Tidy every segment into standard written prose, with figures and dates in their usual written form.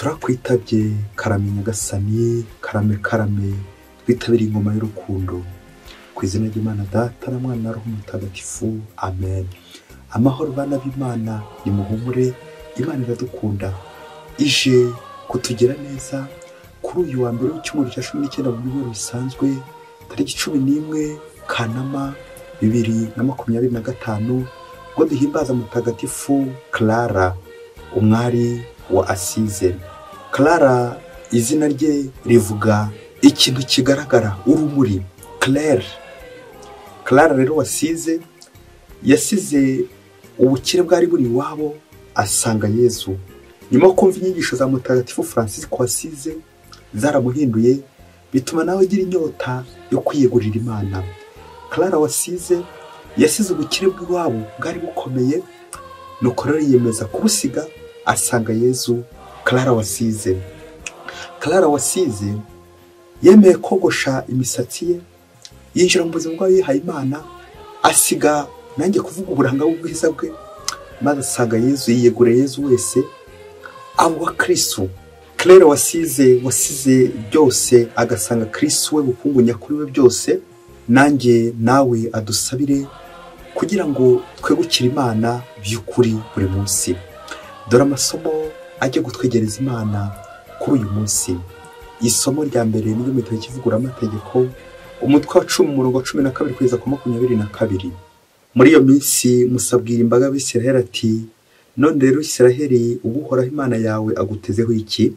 Turakwitabye karame Nyagasani, karame karame, twitabire ingoma y'urukundo. Ku izina ry'Imana Data na Mwana na Roho Mutagatifu, amen. Amahoro bana b'Imana, nimuhumure, Imana iradukunda, ije kutugira neza. Kuri uyu wa mbere w'icyumweru cya 19 mu byumweru bisanzwe, tariki 11 Kanama 2025, ubwo duhimbaza Mutagatifu Clara, umwari wa Asize. Clara izina rye rivuga ikintu kigaragara, urumuri, Claire. Clara rero wasize, yasize ubukire bwari buri iwabo asanga Yezu. Nyuma yo kumva inyigisho za Mutagatifu Francisco wasize zaramuhinduye, bituma nawe agira inyota yo kwiyegurira Imana. Clara wasize yasize ubukire bw'iwabo bwari bukomeye, nuko rero yiyemeza kubusiga asanga Yezu. Clara wasize, Clara wasize yemeye kogosha imisatsi ye, yinjira mu buzima bw'abihaye Imana, asiga nanjye kuvuga uburanga bw'ubwiza bwe, maze asanga Yezu, yiyegurira Yezu wese, aba Kristo. Claire wasize, wasize byose agasanga Kristo we bukungu nyakuri we byose, nanjye nawe adusabire kugira ngo twegukire Imana by'ukuri buri munsi. Dore amasomo ajye gutwegereza Imana kuri uyu munsi. Isomo rya mbere ni ryo mu gitabo cy'Ivugururamategeko, umutwe wa 10 umurongo wa 12 kugeza ku 22. Muri iyo minsi Musa abwira imbaga y'Abisiraheli ati: none rero Isiraheli, ubu Uhoraho Imana yawe agutezeho iki?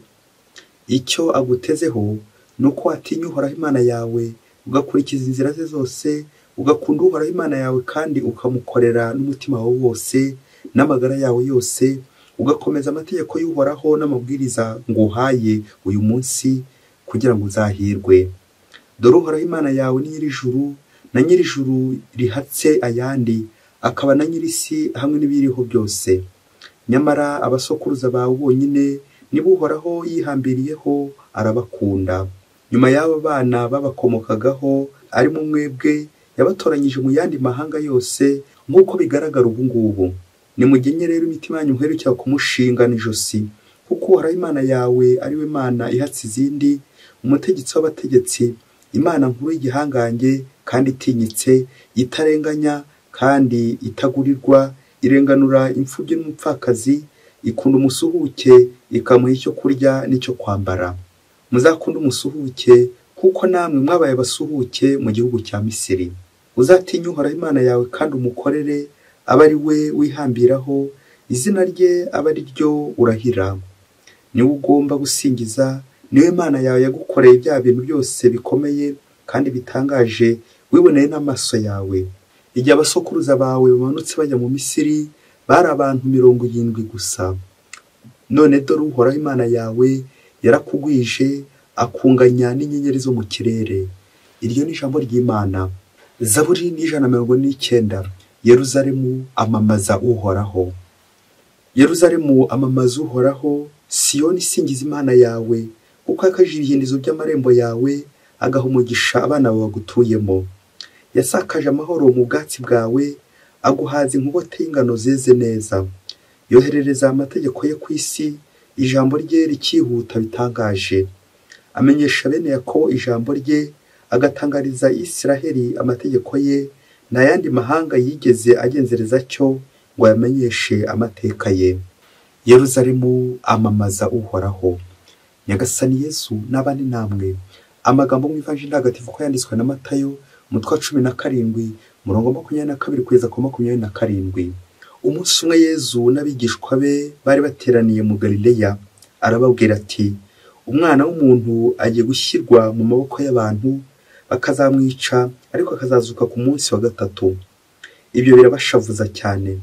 Icyo agutezeho ni uko watinya Uhoraho Imana yawe, ugakurikiza inzira ze zose, ugakunda Uhoraho Imana yawe kandi ukamukorera n'umutima wawe wose n'amagara yawe yose, ugakomeza amategeko y'Uhoraho n'amabwiriza nguhaye uyu munsi kugira ngo uzahirwe. Dore Uhoraho Imana yawe ni nyir'ijuru na nyir'ijuru rihatse ayandi, akaba na nyir'isi hamwe n'ibiriho byose. Nyamara abasokuruza bawe bonyine nibo Uhoraho yihambiriyeho arabakunda. Nyuma y'abo bana babakomokagaho arimo mwebwe, yabatoranyije mu yandi mahanga yose nk'uko bigaragara ubu ngubu. Nimugenye rero imitima yanyu muherukira kumushingana ijosi, kuko Uhoraho Imana yawe ari we Mana ihatse izindi, umutegetsi w'abategetsi, Imana nkuru y'igihangange kandi itinyitse, itarenganya kandi itagurirwa, irenganura imfubyi n'umupfakazi, ikunda umusuhuke ikamuha icyo kurya n'icyo kwambara. Muzakunda umusuhuke kuko namwe mwabaye abasuhuke mu gihugu cya Misiri. Uzatinya Uhoraho Imana yawe kandi umukorere, abe ari we wihambiraho, izina rye abe ari ryo urahira. Niwe ugomba gusingiza, niwe Imana yawe yagukoreye bya bintu byose bikomeye kandi bitangaje wiboneye n'amaso yawe. Igihe abasokuruza bawe bamanutse bajya mu Misiri, bari abantu 70 gusa. None dore Uhoraho Imana yawe yarakugwije, akunganya n'inyenyeri zo mu kirere. Iryo ni ijambo ry'Imana. Zaburi ni 149. Yeruzalemu amamaza Uhoraho. Yeruzalemu amamaza Uhoraho, Siyoni isingiza Imana yawe, kuko yakajije ibihindizo by'amarembo yawe, agaha umugisha abana bawe bagutuyemo. Yasakaje amahoro mu bwatsi bwawe, aguhaza inkobote y'ingano zeze neza. Yoherereza amategeko ye ku isi, ijambo rye rikihuta bitangaje. Amenyesha bene Yakobo ijambo rye, agatangariza Isiraheli amategeko ye. Nta yandi mahanga yigeze agenzereza cyo ngo yamenyeshe amateka ye. Yeruzalemu amamaza Uhoraho. Nyagasani Yesu n'abandi namwe. Amagambo mu Ivanjiri Ntagatifu ko yanditswe na Matayo, umutwe wa 17 umurongo 22 kugeza ku 27. Umunsi umwe Yezu n'abigishwa be bari bateraniye mu Galileya, arababwira ati: Umwana w'umuntu agiye gushyirwa mu maboko y'abantu, bakazamwica, ariko akazazuka ku munsi wa gatatu. Ibyo birabashavuza cyane.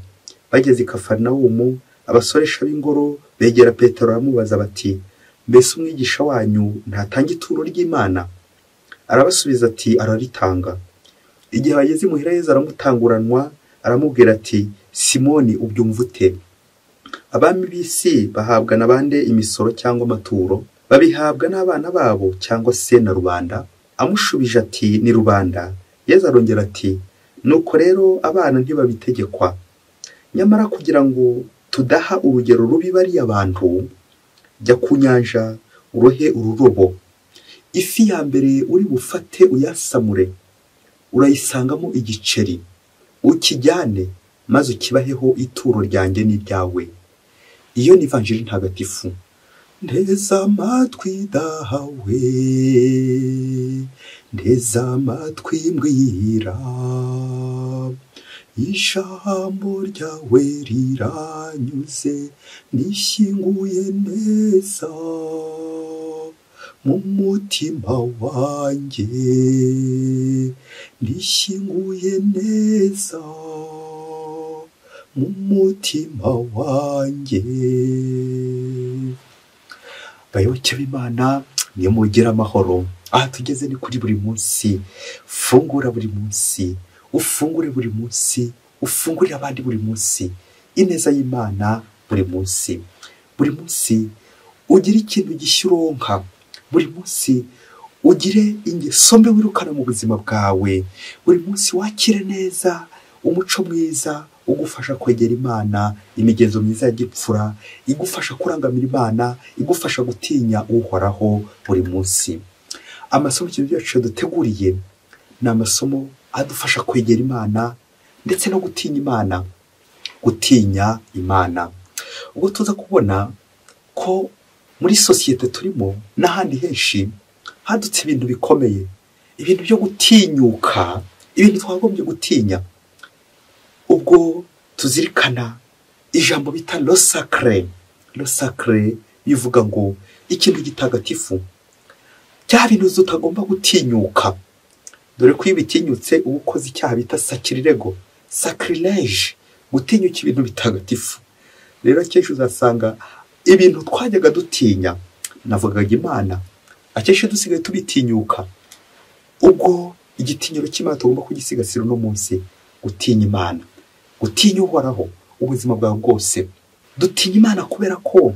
Bageze i Kafarinawumu, abasoresha b'ingoro begera Petero baramubaza bati: mbese umwigisha wanyu ntatanga ituro ry'Imana? Arabasubiza ati: araritanga. Igihe bageze imuhira, Yezu aramutanguranwa, aramubwira ati: Simoni, ubyumva ute? Abami b'isi bahabwa na bande imisoro cyangwa amaturo? Babihabwa n'abana babo cyangwa se na rubanda? Amushubije ati: ni rubanda. Yezu arongera ati: nuko rero abana ntibabitegekwa. Nyamara kugira ngo tudaha urugero rubi bariya bantu, Jya ku nyanja urohe ururobo, ifi ya mbere uri bufate uyasamure, urayisangamo igiceri, ukijyane maze ukibaheho ituro ryanjye n'iryawe. Iyo ni Ivanjiri ntagatifu. Nteze amatwi dahawe, nteze amatwi mbwira, ijambo ryawe riranyuze, nishyinguye neza mu mutima wanjye, nishyinguye neza mu mutima wanjye. Bayoboke b'Imana, niyo mugira amahoro. Aha tugeze ni kuri buri munsi. Fungura buri munsi, ufungure buri munsi, ufungurire abandi buri munsi. Ineza y'Imana buri munsi. Buri munsi ugire ikintu gishya uronka. Buri munsi ugire ingeso mbi wirukana mu buzima bwawe. Buri munsi wakire neza umuco mwiza ugufasha kwegera Imana, imigenzo myiza ya gipfura igufasha kurangamira Imana, igufasha gutinya Uhoraho buri munsi. Amasomo yacu duteguriye ni amasomo adufasha kwegera Imana ndetse no gutinya Imana. Gutinya Imana, ubwo tuza kubona ko muri sosiyete turimo n'ahandi henshi hadutse ibintu bikomeye, ibintu byo gutinyuka, ibintu twagombye gutinya. Ubwo tuzirikana ijambo bita le sacré. Le sacré bivuga ngo ikintu gitagatifu, cya bintu tutagomba gutinyuka. Dore ko iyo bitinyutse uba ukoze icyaha bita sakirirego, sacrilege, gutinyuka ibintu bitagatifu. Rero akenshi uzasanga ibintu twajyaga dutinya, navugaga Imana, akenshi dusigaye tubitinyuka. Ubwo igitinyiro cy'Imana tugomba kugisigasira uno munsi. Gutinya Imana, gutinya Uhoraho ubuzima bwawe bwose. Dutinya Imana kubera ko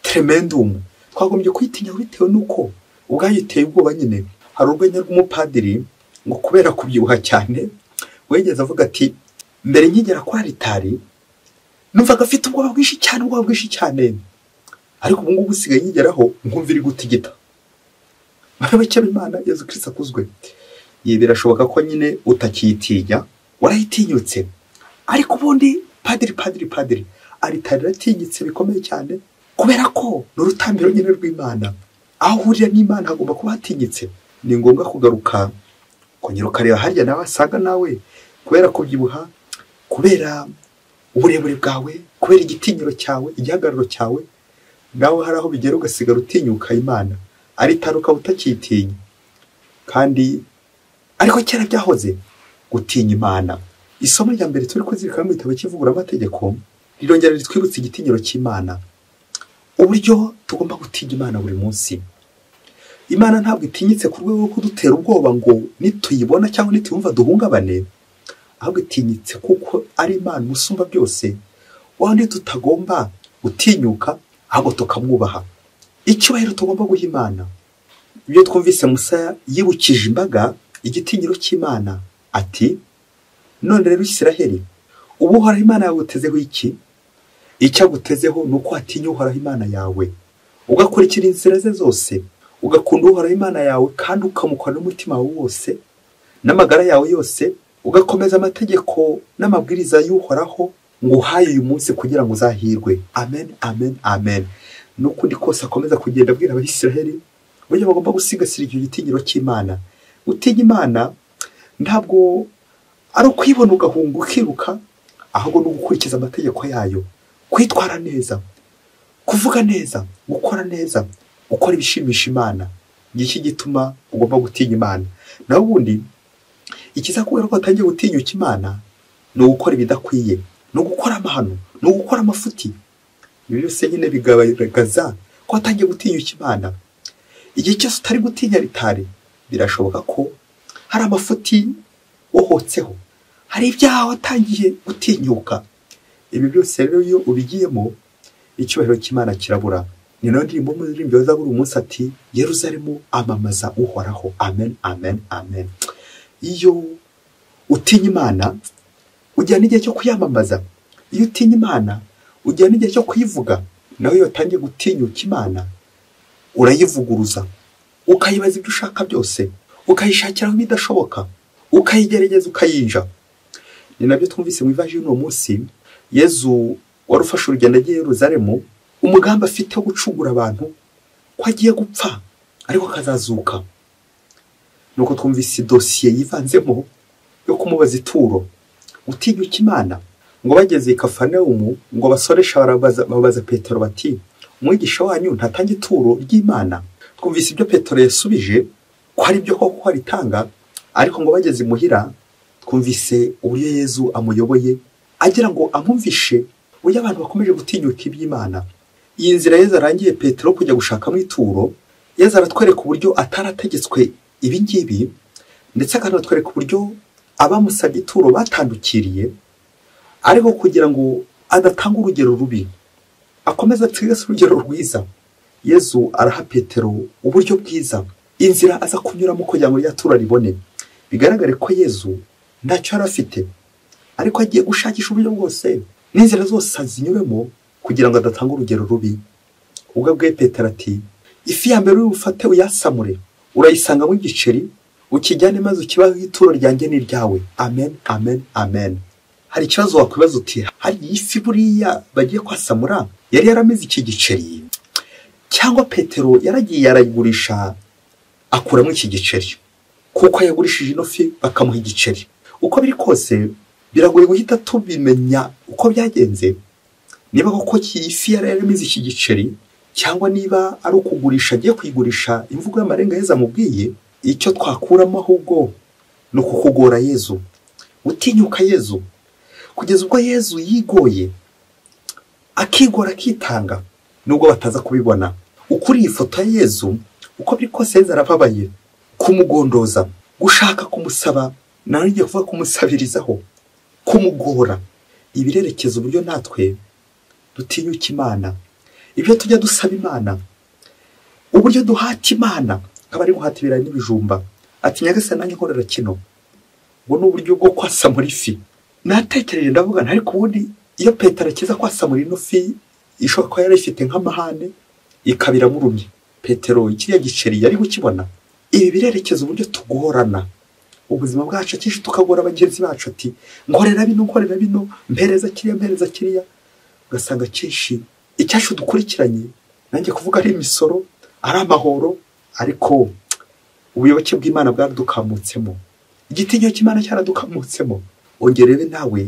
tremendum, twagombye kuyitinya bitewe nuko ubwayo iteye ubwoba nyine. Hari urwenya rw'umupadiri ngo kubera kubyibuha cyane wigeze avuga ati mbere nkigera kwa ritari numvaga afite ubwoba bwinshi cyane, ubwoba bwinshi cyane, ariko ubu ngubu usigaye nkigeraho nkumva iri gutigita. Bayoboke b'Imana, Yezu Kristo akuzwe. Ye birashoboka ko nyine utakiyitinya, warayitinyutse, ariko ubundi padiri padiri padiri aritari iratinyitse bikomeye cyane, kubera ko ni urutambiro nyine rw'Imana. Aho uhurira n'Imana hagomba kuba hatinyitse. Ni ngombwa kugaruka kongera ukareba harya nawe asanga nawe, kubera kubyibuha, kubera uburebure bwawe, kubera igitinyiro cyawe, igihagararo cyawe, nawe hari aho bigera ugasigara utinyuka Imana, aritari ukaba utakitinya. Kandi ariko kera byahoze gutinya Imana. Isomo rya mbere turi kuzirikana mu gitabo cy'ivugururamategeko rirongera ritwibutsa igitinyiro cy'Imana, uburyo tugomba gutinya Imana buri munsi. Imana ntabwo itinyitse ku rwego rwo kudutera ubwoba ngo nituyibona cyangwa nituyumva duhungabane, ahubwo itinyitse kuko ari Imana usumba byose, wandi tutagomba gutinyuka ahubwo tukamwubaha. Icyubahiro tugomba guha Imana. Ibyo twumvise Musa yibukije imbaga igitinyiro cy'Imana ati none rero Isiraheli, ubu Uhoraho Imana yawe utezeho iki? Icyo agutezeho ni uko watinya Uhoraho Imana yawe, ugakurikira inzira ze zose, ugakunda Uhoraho Imana yawe kandi ukamukora n'umutima wawe wose n'amagara yawe yose, ugakomeza amategeko n'amabwiriza y'Uhoraho ngo uhaye uyu munsi kugira ngo uzahirwe. Amen, amen, amen. N'ukundi kose akomeza kugenda abwira Abisiraheli buryo bagomba gusigasira icyo gitinyiro cy'Imana. Gutinya Imana ntabwo ari ukwibona ugahunga ukiruka, ahubwo ni ugukurikiza amategeko yayo, kwitwara neza, kuvuga neza, gukora neza, gukora ibishimisha Imana. Ngiki gituma ugomba gutinya Imana. Naho ubundi ikizakubwira ko watangiye gutinyuka Imana ni ugukora ibidakwiye, ni ugukora amahano, ni ugukora amafuti. Ibi byose nyine bigaragaza ko watangiye gutinyuka Imana. Igihe cyose utari gutinya ritari, birashoboka ko hari amafuti wohotseho, hari ibyaha watangiye gutinyuka. Ibi byose rero iyo ubigiyemo icyubahiro cy'Imana kirabura. Ni nayo ndirimbo muririmbyi wa Zaburi umunsi ati Yerusalemu amamaza Uhoraho. Amen, amen, amen. Iyo utinya Imana ujyana igihe cyo kuyamamaza. Iyo utinya Imana ujyana igihe cyo kuyivuga. Nawe iyo watangiye gutinyuka Imana urayivuguruza, ukayibaza ibyo ushaka byose, ukayishakiraho ibidashoboka, ukayigerageza, ukayinja. Ni nabyo twumvise mu ivanjiri y'uno munsi. Yezu wari ufashe urugendo agiye Yeruzalemu, umugambi afite wo gucungura abantu, ko agiye gupfa ariko akazazuka. Nuko twumvise dosiye yivanzemo yo kumubaza ituro, utinyuka Imana. Ngo bageze i Kafarnawumu, ngo abasoresha babaza Petero bati umwigisha wanyu ntatanga ituro ry'Imana? Twumvise ibyo Petero yasubije ko ari byo koko aritanga, ariko ngo bageze imuhira twumvise uburyo Yezu amuyoboye agira ngo amwumvishe uburyo abantu bakomeje gutinyuka iby'Imana. Iyi nzira Yezu arangiye Petero kujya gushakamo ituro, Yezu aratwereka uburyo atarategetswe ibi ngibi, ndetse akanatwereka uburyo abamusabye ituro batandukiriye, ariko kugira ngo adatanga urugero rubi akomeza atigase urugero rwiza. Yezu araha Petero uburyo bwiza, inzira aza kunyuramo kugira ngo rya turo ribone. Bigaragare ko Yezu ntacyo yari afite, ariko agiye gushakisha uburyo bwose n'inzira zose azinyuremo kugira ngo adatanga urugero rubi. Ubwo abwiye Petero ati ifi ya mbere uri bufate uyasamure, urayisangamo igiceri, ukijyane maze ukibaho ituro ryanjye n'iryawe. Amen, amen, amen. Hari ikibazo wakwibaza uti hari ifi buriya bagiye kwasamura yari yarameze iki giceri, cyangwa Petero yaragiye arayigurisha akuramo iki giceri, kuko yagurishije ino fi bakamuha igiceri. Uko biri kose biragoye guhita tubimenya uko byagenze, niba koko iyi fi yari yarameze iki giceri, cyangwa niba ari ukugurisha agiye kuyigurisha. Imvugo y'amarenga Yezu amubwiye, icyo twakuramo ahubwo ni ukukugora Yezu, utinyuka Yezu, kugeza ubwo Yezu yigoye, akigora, akitanga, nubwo bataza kubibona. Ukuri iyi foto ya Yezu, uko biri kose Yezu arababaye, kumugondoza, gushaka kumusaba, ngiye kuvuga kumusabirizaho, kumugora. Ibirerekeza uburyo natwe dutinyuka Imana, ibyo tujya dusaba Imana, uburyo duhata Imana, akaba ari guhata ibirayi n'ibijumba, ati Nyagasani nanjye nkorera kino. Ubwo ni uburyo bwo kwasamura ifi. Natekereje ndavuga nti ariko ubundi iyo Petero akiza kwasamura ino fi, ishobora kuba yari ifite nk'amahane ikabiramurumye, Petero kiriya giceri yari gukibona. Ibi birerekeza uburyo tugorana ubuzima bwacu, akenshi tukagora bagenzi bacu ati nkorera bino, nkorera bino, mpereza kiriya, mpereza kiriya. Ugasanga akenshi icyacu dukurikiranye, nanjye kuvuga ari imisoro, ari amahoro, ariko ubuyoboke bw'Imana bwaradukamutsemo, igitinyiro cy'Imana cyaradukamutsemo. Ongera urebe nawe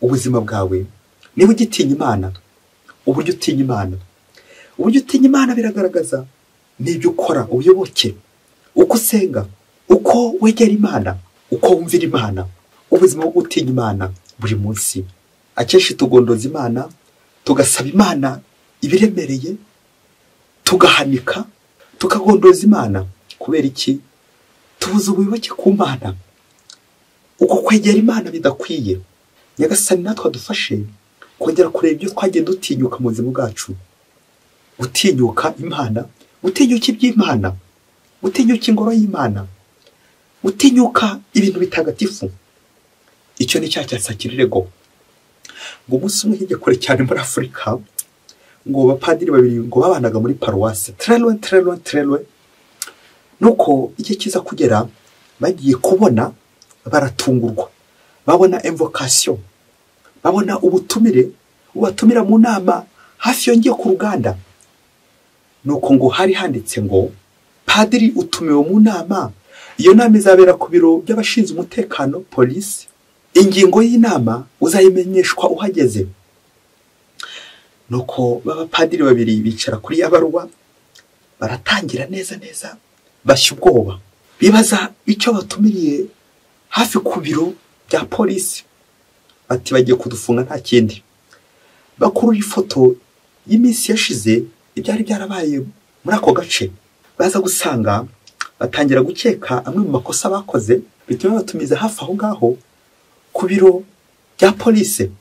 ubuzima bwawe, niba ugitinya Imana, uburyo utinya Imana, uburyo utinya Imana biragaragaza n'ibyo ukora, ubuyoboke, uko usenga, uko wegera Imana, uko wumvira Imana, ubuzima bwo gutinya Imana buri munsi. Akenshi tugondoza Imana, tugasaba Imana ibiremereye, tugahanika, tukagondoza Imana. Kubera iki? Tubuze ubuyoboke ku Mana, uko kwegera Imana bidakwiye. Nyagasani natwe adufashe kongera kureba ibyo twagiye dutinyuka mu buzima bwacu, gutinyuka Imana, gutinyuka iby'Imana, gutinyuka ingoro y'Imana, gutinyuka ibintu bitagatifu. Icyo ni cya sakirirego. Ngo umunsi umwe hirya kure cyane muri Afurika, ngo abapadiri babiri ngo babanaga muri paruwasi très loin, très loin, très loin. Nuko igihe kiza kugera bagiye kubona baratungurwa, babona invocation, babona ubutumire ubatumira mu nama hafi yongeye ku ruganda. Nuko ngo hari handitse ngo padiri utumiwe mu nama, iyo nama izabera ku biro by'abashinzwe umutekano polisi, ingingo y'inama uzayimenyeshwa uhageze. Nuko b'abapadiri babiri bicara kuri ya baruwa, baratangira neza neza bashya ubwoba, bibaza icyo batumiriye hafi ku biro bya polisi, bati bagiye kudufunga nta kindi. Bakurura ifoto y'iminsi yashize ibyari byarabaye muri ako gace, baza gusanga batangira gukeka amwe mu makosa bakoze, bituma batumiza hafi aho ngaho ku biro bya polisi.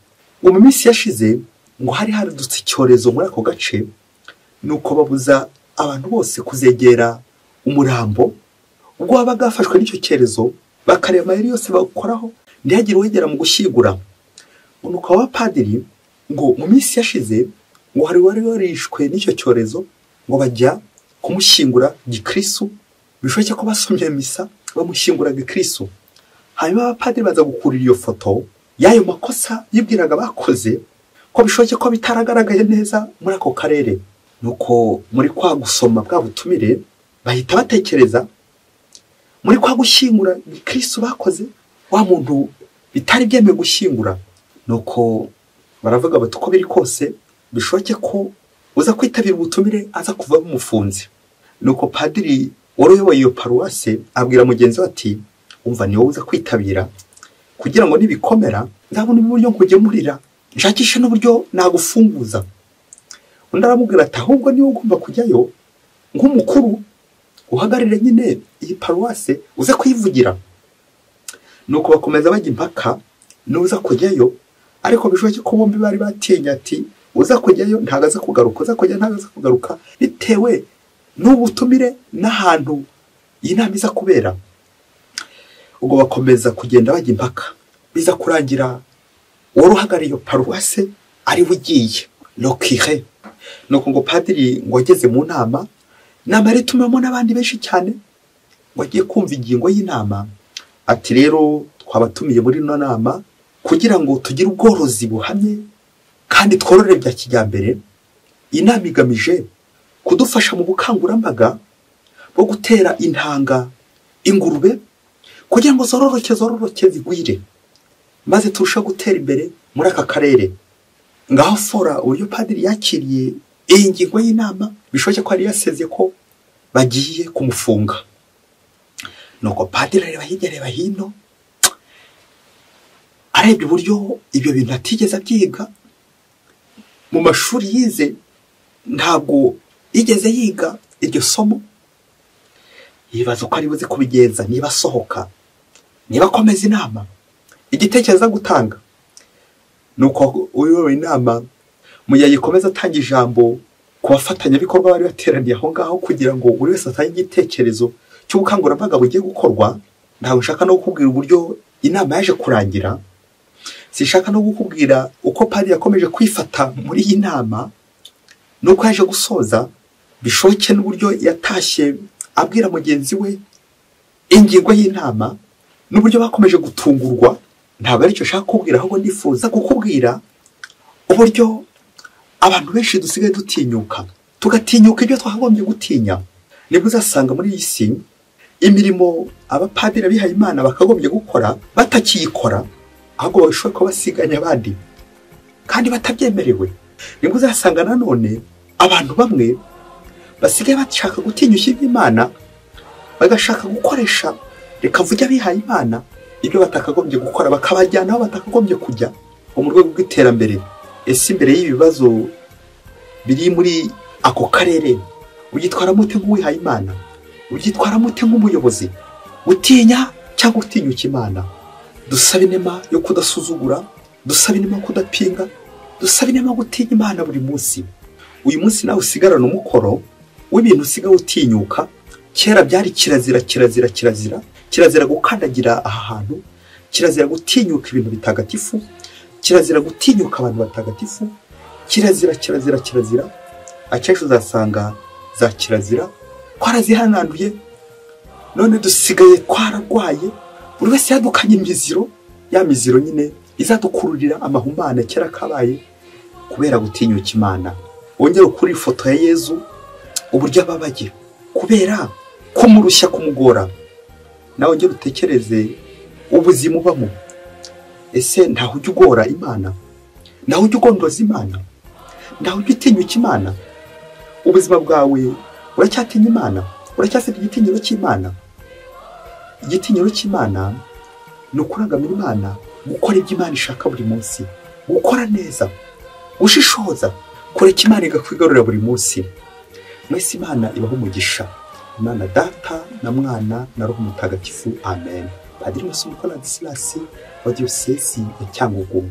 Ngo mu minsi yashize ngo hari haradutse icyorezo muri ako gace, nuko babuza abantu bose kuzegera umurambo ubwo wabaga wafashwe n'icyo cyorezo, bakareba amayeri yose bakoraho ntihagire uwegera mu gushyingura. Nuko abapadiri ngo mu minsi yashize Ngo hari wari warishwe n'icyo cyorezo, ngo bajya kumushyingura gikristu, bishoboke ko basomye misa bamushyingura gikristu. Hanyuma abapadiri baza gukurira iyo foto y'ayo makosa yibwiraga bakoze, ko bishoboke ko bitaragaragaye neza muri ako karere. Nuko muri kwa gusoma bwa butumire bahita batekereza muri kwa gushyingura gikristu bakoze wa muntu bitari byemewe gushyingura. Nuko baravuga bati uko biri kose bishoboke ko uza kwitabira ubutumire aza kuva bumufunze. Nuko padiri wari uyoboye iyo paruwase abwira mugenzi we ati umva ni wowe uza kwitabira kugira ngo nibikomera nzabone uburyo nkugemurira, nshakishe n'uburyo nagufunguza. Undi aramubwira ati ahubwo niwe ugomba kujyayo nk'umukuru uhagararire nyine iyi paruwase uze kuyivugira. Nuko bakomeza bajya impaka n'uza kujyayo, ariko bishoboke ko bombi bari batinya ati uza kujyayo ntago aza kugaruka, uza kujyayo ntago aza kugaruka, bitewe n'ubutumire n'ahantu iyi nama iza kubera. Ubwo bakomeza kugenda bajya impaka, biza kurangira uwari uhagarariye iyo paruwase ari we ugiye lokire. Nuko ngo padiri ngo ageze mu nama, inama yari itumiwemo n'abandi benshi cyane, ngo agiye kumva ingingo y'inama ati rero twabatumiye muri ino nama kugira ngo tugire ubworozi buhamye kandi tworore bya kijyambere. Inama igamije kudufasha mu bukangurambaga bwo gutera intanga ingurube kugira ngo zororoke zigwire, maze turusheho gutera imbere muri aka karere. Ngaho fora uburyo padiri yakiriye iyi ngingo y'inama, bishoboke ko yari yaseze ko bagiye kumufunga. Nuko padiri areba hirya areba hino, arebye uburyo ibyo bintu atigeze abyiga mu mashuri yize, ntabwo yigeze yiga iryo somo, yibaza uko ari buze kubigenza niba asohoka, niba akomeza inama, igitekerezo gutanga. Nuko uyoboye inama mu gihe agikomeza atanga ijambo ku bafatanyabikorwa bari bateraniye aho ngaho kugira ngo buri wese atange igitekerezo cy'ubukangurambaga bugiye gukorwa. Ntabwo nshaka no kukubwira uburyo inama yaje kurangira, sinshaka no kukubwira uko padiri yakomeje kwifata muri iyi nama nuko yaje gusoza, bishoboke n'uburyo yatashye abwira mugenzi we ingingo y'inama n'uburyo bakomeje gutungurwa. Ntabwo aricyo nshaka kukubwira, ahubwo nifuza kukubwira uburyo abantu benshi dusigaye dutinyuka, tugatinyuka ibyo twakagombye gutinya. Nibwo uzasanga muri iyi si imirimo abapadiri abihaye Imana bakagombye gukora batakiyikora, ahubwo bashobora kuba basiganya abandi kandi batabyemerewe. Nibwo uzasanga nanone abantu bamwe basigaye bashaka gutinyuka iby'Imana, bagashaka gukoresha reka mvuge abihaye Imana ibyo batakagombye gukora, bakabajyana aho batakagombye kujya mu rwego rw'iterambere. Ese imbere y'ibibazo biri muri ako karere ugitwara mute nk'uwihaye Imana? Ugitwara mute nk'umuyobozi? Utinya cyangwa utinyuka Imana? Dusaba inema yo kudasuzugura, dusaba inema yo kudapinga, dusaba inema yo gutinya Imana buri munsi. Uyu munsi nawe usigarana umukoro w'ibintu usigaye utinyuka. Kera byari kirazira kirazira kirazira, kirazira gukandagira aha hantu, kirazira gutinyuka ibintu bitagatifu, kirazira gutinyuka abantu batagatifu, kirazira kirazira kirazira. Akenshi uzasanga za kirazira twarazihananduye, none dusigaye twararwaye, buri wese yadukanye imiziro, ya miziro nyine izadukururira amahumane kera kabaye kubera gutinyuka Imana. Wongere ukuri ifoto ya Yezu uburyo ababaye kubera kumurushya kumugora. Nawe ongera utekereze ubuzima ubamo. Ese ntaho ujya ugora Imana? Ntaho ujya ugondoza Imana? Ntaho ujya utinyuka Imana? Ubuzima bwawe uracyatinya Imana? Uracyafite igitinyiro cy'Imana? Igitinyiro cy'Imana ni ukurangamira Imana, gukora ibyo Imana ishaka buri munsi, gukora neza, gushishoza, kureka Imana igakwigarurira buri munsi. Mwese Imana ibahe umugisha. Imana Data na Mwana na Roho Mutagatifu. Amen. Padiri Masumbuko Ladislas wa Diyosezi ya Cyangugu.